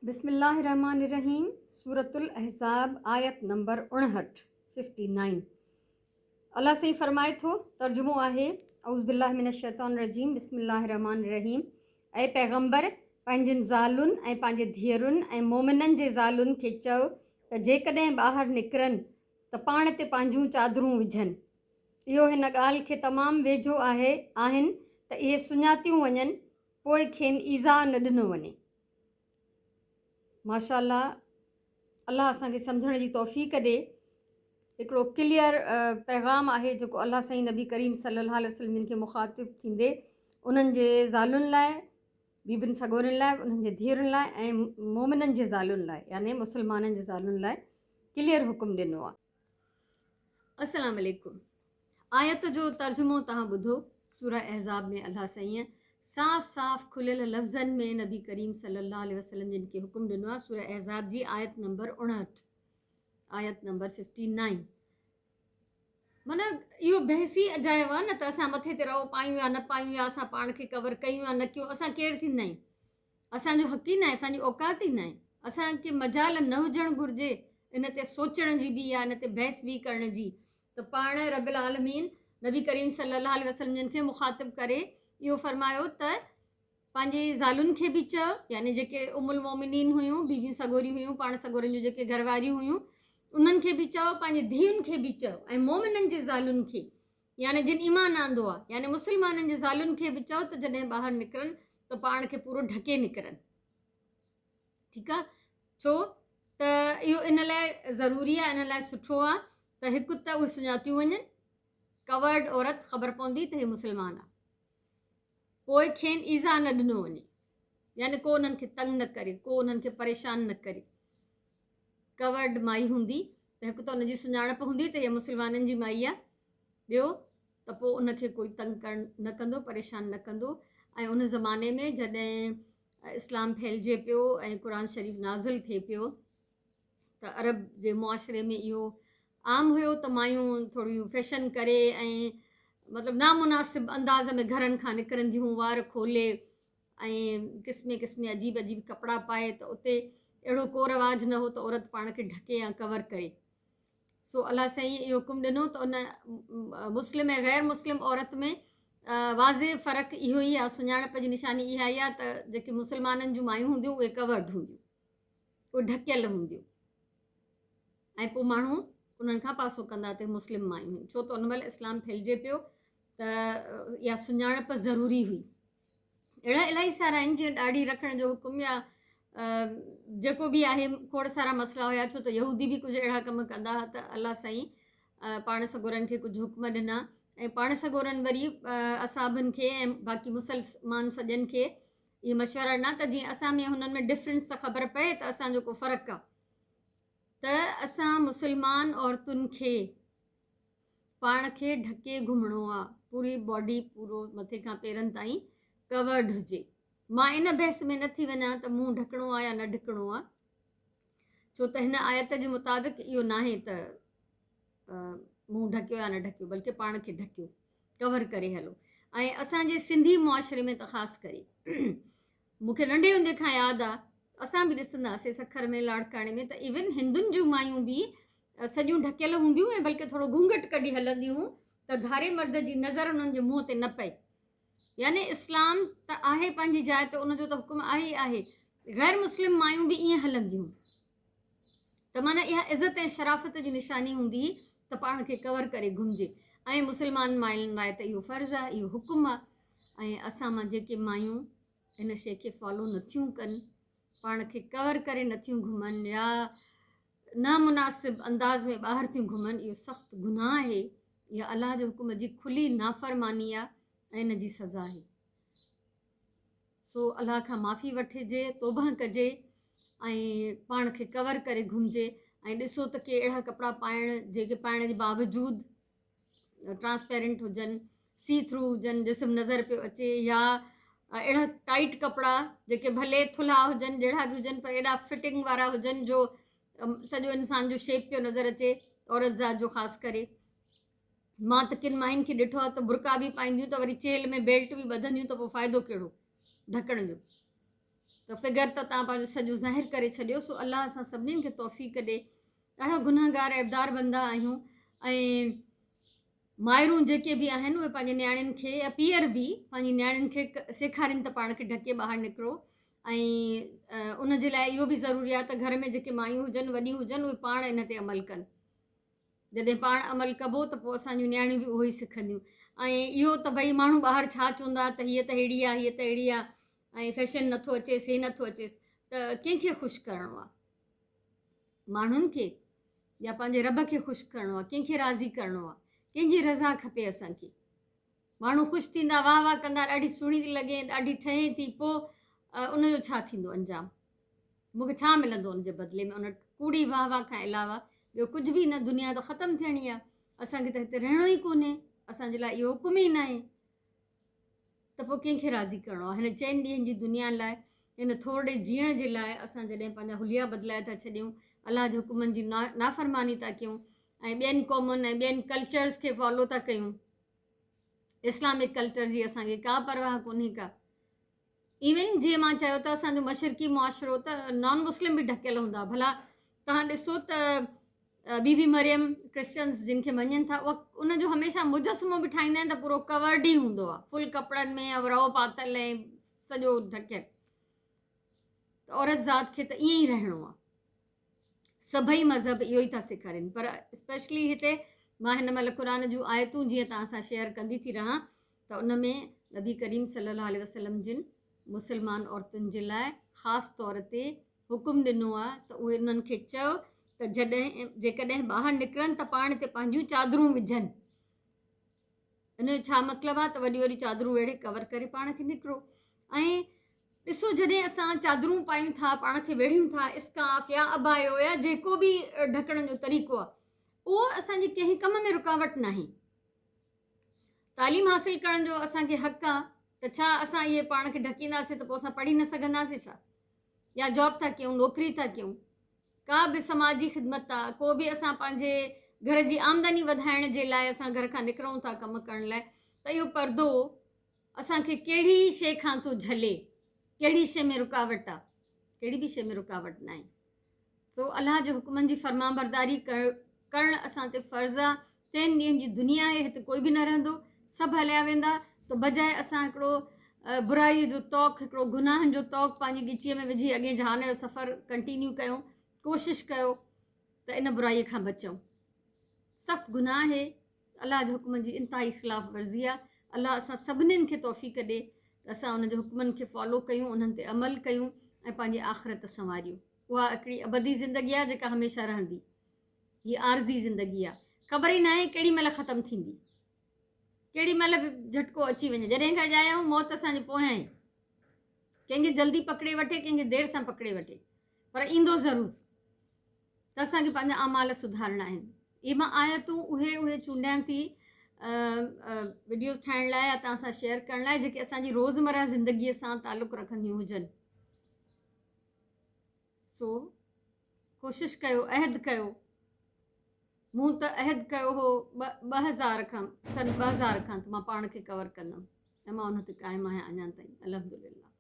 بسم الله الرحمٰن الرحيم سورة الاحزاب آيت نمبر 59، Fifty Nine، الله سائين فرمائي ٿو، ترجمو آهي، اعوذ بالله من الشيطان الرجيم بسم الله الرحمٰن الرحيم اي پيغمبر! پنهنجين زالن ۽ پنهنجي ڌيئرن ۽ مؤمنن جي زالن کي چئو ته جيڪڏهن ٻاهر نڪرن ته پاڻ تي پنهنجون چادرون وجهن. اهو هن ڳالهه کي تمام ويجهو آهي آهن ته اهي سڃاتيون وڃن پوء کين ايذاء نه ڏنو وڃي. ماشاء الله الله اسان کي سمجهڻ جي توفيق ڏي. هڪڙو ڪليئر پيغام آهي جيڪو الله سائين نبي ڪريم صلي الله عليه وسلم جن کي مخاطب ٿيندي انهن جي زالن لاء بيبين سڳورين لاء انهن جي ڌيئرن لاء ۽ مومنن جي زالن لاء يعني مسلمانن جي زالن لاء ڪليئر حڪم ڏنو آهي. السلام عليڪم آيت جو ترجمو توهان ٻڌو سوره احزاب ۾ الله سائين صاف صاف کليل لفظن ۾ نبي ڪريم صلي الله عليه وسلم جن کي حڪم ڏنو آهي سوره احزاب جي آيت نمبر 59 آيت نمبر 59 معنی اهو بحث ئي اجايو آهي نه ته اسان مٿي تي رئو پايون يا نه پايون يا اسان پاڻ کي ڪور ڪيون يا نه ڪيون اسان ڪير ٿيندا آهيون اسان جو حق ئي ناهي، اسان جي اوقات ئي ناهي. اسان کي مجال نه هجڻ گهرجي ان تي سوچڻ جي به يا ان تي بحث به ڪرڻ جي ته پاڻ رب العالمين نبي ڪريم صلي الله عليه وسلم جن کي مخاطب ڪري اهو فرمايو ته پنهنجي زالن کي به چئو يعني جيڪي ام المومنين هيون بيبيون سڳوريون هيون پاڻ سڳورن جون جيڪي گهر واريون هيون انهن کي به چئو پنهنجي ڌيئن کي به چئو ۽ مومنن جي زالن کي يعني جن ايمان آندو آهي، يعني مسلمانن جي زالن کي به چئو ته جڏهن ٻاهر نڪرن ته پاڻ کي پورو ڍڪي نڪرن. ٺيڪ آهي، ڇو ته اهو ان لاء ضروري آهي، ان لاء سٺو آهي ته هڪ ته اهي سڃاتيون وڃن، ڪورڊ عورت خبر پوندي ته هي مسلمان آهي، پوء کين ايذاء نه ڏنو وڃي، يعني ڪو انهن کي تنگ نه ڪري، ڪو انهن کي پريشان نه ڪري. ڪورڊ مائي هوندي ته هڪ ته ان جي سڃاڻپ هوندي ته هيء مسلمانن جي مائي آهي، ٻيو ته پوء ان کي ڪوئي تنگ ڪرڻ نه ڪندو، پريشان نه ڪندو ۽ ان زماني ۾ جڏهن اسلام ڦهلجي پيو ۽ قرآن شريف نازل ٿئي پيو ته عرب جي معاشري ۾ اهو عام هيو ته مايون ٿوريون فيشن ڪري ۽ مطلب نامناسب انداز ۾ گهرن کان نڪرنديون وار کولي ۽ قسمين قسمين عجيب عجيب ڪپڙا پائي ته اتي اهڙو ڪو رواج نه هو ته عورت پاڻ کي ڍڪي يا ڪور ڪري. سو الله سائين اهو حڪم ڏنو ته ان مسلم ۽ غير مسلم عورت ۾ واضح فرق اهو ئي آهي، سڃاڻپ جي نشاني اها ئي آهي ته جيڪي مسلمانن جون مايون هونديون اهي ڪورڊ هونديون، اهي ڍڪيل هونديون ۽ پوء ماڻهو انهن کان پاسو ڪندا ته مسلم مايون آهن، ڇو ته ان مهل اسلام ڦهلجي پيو ته اها سڃاڻپ ضروري هئي. اهڙا الاهي سارا آهن جيئن ڏاڙهي رکڻ جو حڪم يا جيڪو به آهي کوڙ سارا مسئلا هيا ڇو ته يهودي به ڪجهه اهڙا ڪم ڪندا هئا ته الله سائين پاڻ سڳورن کي ڪجهه حڪم ڏنا ۽ پاڻ سڳورن وري اصحابن کي ۽ باقي مسلمان سڄن کي اهي مشورا ڏنا ته جيئن اسان ۾ هنن ۾ ڊفرنس ته خبر پئي ته اسان جو ڪو فرق آهي ته اسان مسلمان عورتن کي پاڻ کي ڍڪي گهمڻو آ، پوري باڊي پورو مٿي کان پيرن تائين ڪورڊ هجي. مان ان بحث ۾ نه ٿي وڃان ته منهن ڍڪڻو آ يا نه ڍڪڻو آ، ڇو ته هن آيت جي مطابق اهو ناهي ته منهن ڍڪيو يا نه ڍڪيو بلڪه پاڻ کي ڍڪيو، ڪور ڪري هلو. ۽ اسان جي سنڌي معاشري ۾ ته خاص ڪري مون کي ننڍي هوندي کان ياد آ اسان به ڏسندا هئاسين سکر ۾ لاڙڪاڻي ۾ ته ايون هندن جون مايون به سڄيون ڍڪيل هونديون ۽ بلڪه ٿورو گهونگهٽ ڪڍي هلنديون هيون ته ڌاري مرد جي نظر انهن جي منهن تي نه پئي. يعني اسلام ته آهي پنهنجي جاء تي ان جو ته حڪم آهي ئي آهي غير مسلم مايون به ائين هلنديون هيون ته معنيٰ اها عزت ۽ شرافت جي نشاني هوندي هئي ته پاڻ کي ڪور ڪري گهمجي ۽ مسلمان ماين لاء ته اهو فرض آهي اهو حڪم آهي ۽ اسان مان جيڪي مايون ان شيء کي فالو نٿيون ڪن، پاڻ کي ڪور ڪري نٿيون گهمن يا نامناسب انداز ۾ ٻاهر ٿيون گهمن اهو سخت گناهه آهي، اها الله جي حڪم جي کلي نافرماني آهي ۽ ان جي سزا آهي. سو الله کان معافي وٺجي، توبهه ڪجي ۽ پاڻ کي ڪور ڪري گهمجي ۽ ڏسو ته ڪي اهڙا ڪپڙا پائڻ جيڪي پائڻ جي باوجود ٽرانسپيرنٽ هجن، سي ٿرو هجن، جسم نظر پيو اچي يا اهڙا ٽائيٽ ڪپڙا جيڪي ڀلي ٿلها هجن جهڙا به هجن پر ايڏا فٽنگ وارا هجن جو سڄو انسان جو شيپ پيو نظر اچي عورت ذات جو خاص ڪري مان ته ڪن ماين کي ڏٺو آهي ته برقع به پائينديون ته وري چيلهه ۾ بيلٽ به ٻڌنديون ته پوء فائدو ڪهڙو ڍڪڻ جو. ته فگر ته توهان پنهنجو سڄو ظاهر ڪري ڇڏيو. سو الله اسان سڀنين کي توفيق ڏي. ڏاڍا گنهگار عيبدار بندا آهيون ۽ مائرون جيڪي به آهن اهي پنهنجي نياڻين کي يا پيئر به پنهنجي نياڻين کي سيکارين ته پاڻ کي ڍڪي ٻاهر نڪرو ۽ ان جي لاء اهو به ضروري آهي ته گهر ۾ جيڪي مايون هجن وڏيون هجن اهي پاڻ ان تي عمل ڪن. جڏهن پاڻ عمل ڪبو ته پوء اسان جون نياڻيون به اهو ئي سکنديون ۽ اهو ته ڀئي ماڻهو ٻاهر ڇا چوندا ته هيء ته ههڙي آهي هيء ته اهڙي آهي ۽ فيشن نٿو اچيس هي نٿو اچيس ته ڪنهن کي خوش ڪرڻو آهي؟ ماڻهن کي يا پنهنجي رب کي خوش ڪرڻو آهي؟ ڪنهن کي راضي ڪرڻو آهي؟ ڪنهن جي رضا کپي اسان کي؟ ماڻهو خوش ٿيندا، واهه واهه ڪندا، ڏاڍي سهڻي ٿي لڳين، ڏاڍي ٺهين ٿي، پوء ان جو ڇا ٿيندو انجام؟ مون کي ڇا ملندو ان جي بدلي ۾؟ ان ڪوڙي واهه واهه کان علاوه ٻيو ڪجهه به نه. دنيا ته ختم ٿيڻي آهي، اسان کي ته هتي رهڻو ئي ڪونهي، اسان جي لاء اهو حڪم ئي ناهي. ته پوء ڪنهن کي راضي ڪرڻو آهي؟ هن چئن ڏينهن جي دنيا لاء، هن ٿورڙي جيئڻ جي لاء اسان جڏهن پنهنجا حليا بدلائي ٿا ڇڏيون، الله جي حڪمن جي نافرماني ٿا ڪيون ۽ ٻين قومن ۽ ٻين ڪلچرز کي فالو ٿا ڪيون، اسلامڪ ڪلچر جي اسان کي ڪا پرواهه ڪونهي ڪا. ايون جيئن مان چيو ته اسان جو مشرقي معاشرو ته نان مسلم به ڍڪيل هوندا. ڀلا توهان ڏسو ته بي بي مريم ڪرسچنز جن کي مڃين ٿا اها ان جو هميشه مجسمو به ٺاهيندا آهن ته پورو ڪورڊ ئي هوندو آهي فل ڪپڙن ۾ ۽ رئو پاتل ۽ سڄو ڍڪيل. ته عورت ذات کي ته ائين ئي رهڻو آهي. سڀئي مذهب اهو ئي ٿا سيکارين پر اسپيشلي هتي مان هن مهل قرآن جون آيتون جيئن توهان سان شيئر ڪندي ٿي رهان ته ان ۾ نبي ڪريم صلي الله عليه وسلم جن مسلمان عورتن جي لاء خاص طور تي حڪم ڏنو آهي ته اهي انهن کي چئو ته جڏهن جيڪڏهن ٻاهر نڪرن ته پاڻ تي پنهنجون چادرون وجهن. ان جو ڇا مطلب آهي ته وڏيون وڏيون چادرون ويڙهي ڪور ڪري پاڻ کي نڪرو. ۽ ڏسو جڏهن اسان چادرون پايون ٿا، پاڻ کي ويڙهيون ٿا، اسڪارف يا ابايو يا جيڪو به ڍڪڻ جو طريقو آهي اهو اسان جي ڪنهن ڪم ۾ رڪاوٽ ناهي. تعليم حاصل ڪرڻ جو اسان کي حق آهي ته ڇا اسان اهي پاڻ کي ڍڪينداسين ته پوء اسان پڙهي نه سگهنداسين ڇا؟ يا جاب ٿا ڪيون، نوڪري ٿا ڪيون، ڪا به سماجي خدمت آ، ڪو به اسان پنهنجي گهر جي آمدني وڌائڻ جي لاء اسان گهر کان نڪرون ٿا ڪم ڪرڻ لاء ته اهو پردو اسان کي ڪهڙي شيء کان ٿو جهلي، ڪهڙي شيء ۾ رڪاوٽ آ؟ ڪهڙي به شيء ۾ رڪاوٽ ناهي. سو الله جي حڪمن جي فرمانبرداري ڪرڻ اسان تي فرض آ. چئن ڏينهن جي دنيا آهي، هت ڪوئي به نه رهندو، سڀ هليا ويندا، ته بجاء اسان هڪڙو برائي جو طوق، هڪڙو گناهن جو طوق پنهنجي ڳچيء ۾ وجهي اڳئين جهان جو سفر ڪنٽينيو ڪيون، ڪوشش ڪيو ته ان برائي کان بچون. سخت گناهه آهي، الله جي حڪمن جي انتهائي خلاف ورزي آهي. الله اسان سڀنين کي توفيق ڏي ته اسان ان جي حڪمن کي فالو ڪيون، انهن تي عمل ڪيون ۽ پنهنجي آخرت سنواريون. اها هڪڙي ابدي زندگي آهي جيڪا هميشه رهندي. هي عارضي زندگي آهي، خبر ئي ناهي ڪهڙي مهل ختم ٿيندي، ڪهڙي مهل به جهٽڪو اچي وڃي. جڏهن کان ڄايا آهيون موت اسان جي پويان آهي، ڪنهن کي جلدي پڪڙي وٺي، ڪنهن کي دير سان پڪڙي وٺي، پر ايندو ضرور. ته اسان کي پنهنجا اعمال سڌارڻا آهن. اهي مان آيتون اهي اهي چونڊيان ٿي وڊيوز ٺاهڻ لاء يا توهان سان شيئر ڪرڻ لاء جيڪي اسان جي روزمره زندگيء سان تعلق رکنديون هجن. سو ڪوشش ڪيو، عهد ڪيو. مون ته عهد ڪيو هو 2000 کان، سن 2000 کان ته مان پاڻ کي ڪور ڪندم ۽ مان ان تي قائم آهيان اڃا تائين الحمدلله.